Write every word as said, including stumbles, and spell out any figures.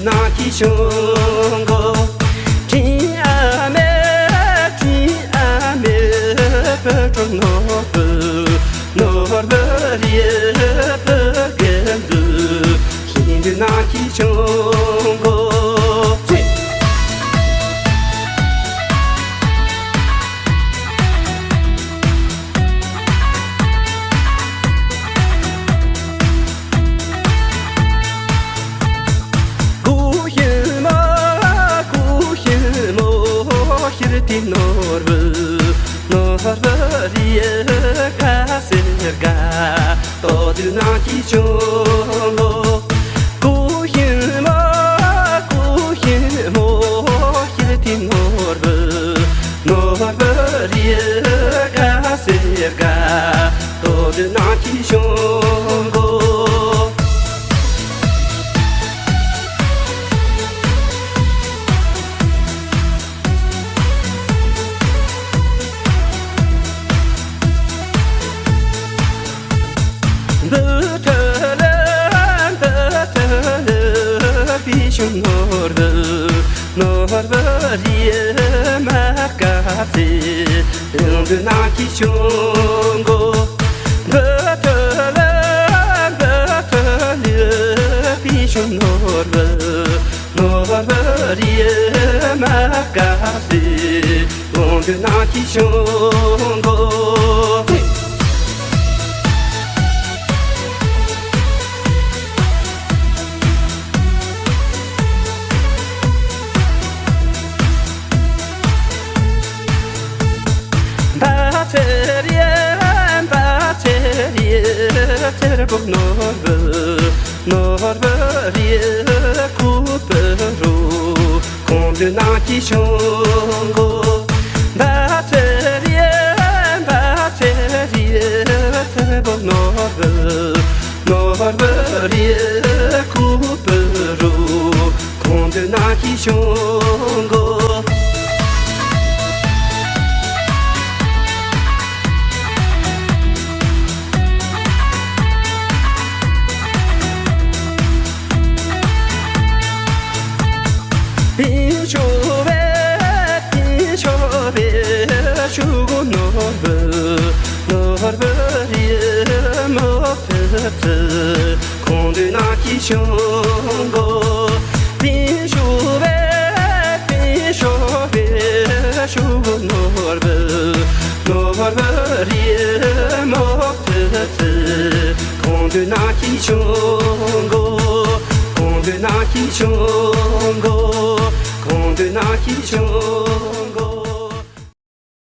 ནང་གི་ཆུ་མགོ། ཁྱིམ་ཨ་མེ་ཁྱིམ་ཨ་མེ། བུ་ཕྲུག་ནོར་བུ་ནོར་བུ་རེད། བུ་རྒན་འདུག་ཤིང་འདི་ནང་གི་ཆུ་མགོ། སྐུ་ཞིམ་མོ་སྐུ་ཞིམ་མོ། ཤིར་ཏི་ནོར་བུ་ནོར་བུ་རེད། ཁ་ཟེར་ག་ཏོ་དུ་ནང་གི་ཆུ་མགོ། སྐུ་ཞིམ་མོ་སྐུ་ཞིམ་མོ། ཤིར་ཏི་ནོར་བུ་ནོར་བུ་རེད། ཁ་ཟེར་ག་ཏོ་དུ་ནང་གི་ཆུ་མགོ། འདི་ཐོད་ལ་འདི་ཐོད་ལ། བི་ཤུ་ནོར་བུ་ནོར་བུ་རེད། མ་དཀར་ཚེ་ཡོང་དུས་ནང་གི་ཆུ་མགོ། འདི་ཐོད་ལ་འདི་ཐོད་ལ། བི་ཤུ་ནོར་བུ་ནོར་བུ་རེད། མ་དཀར་ཚེ་ཡོང་དུས་ནང་གི་ཆུ་མགོ། བ་ཚེ་རེད་བ་ཚེ་རེད། ཚེ་རིང་པོ་ནོར་བུ་ནོར་བུ་རེད། ཁུ་བུ་རུ་ཁོང་དུ་ནང་གི་ཆུ་མགོ། བ་ཚེ་རེད་བ་ཚེ་རེད། ཚེ་རིང་པོ་ནོར་བུ་ནོར་བུ་རེད། ཁུ་བུ་རུ་ཁོང་དུ་ནང་གི་ཆུ་མགོ། པིན་ཆོ་བེ་པིན་ཆོ་བེ་ཆུ་གུ་ནོར་བུ་ནོར་བུ་རེད། མོ་ཕི་ཕི་ཁོང་དུ་ནང་གི་ཆུ་མགོ། པིན་ཆོ་བེ་པིན་ཆོ་བེ་ཆུ་གུ་ནོར་བུ་ནོར་བུ་རེད། མོ་ཕི་ཕི་ཁོང་དུ་ནང་གི་ཆུ་མགོ། ཁོང་དུ་ནང་གི་ཆུ་མགོ། ཁོང་དུ་ནང་གི་ཆུ་མགོ།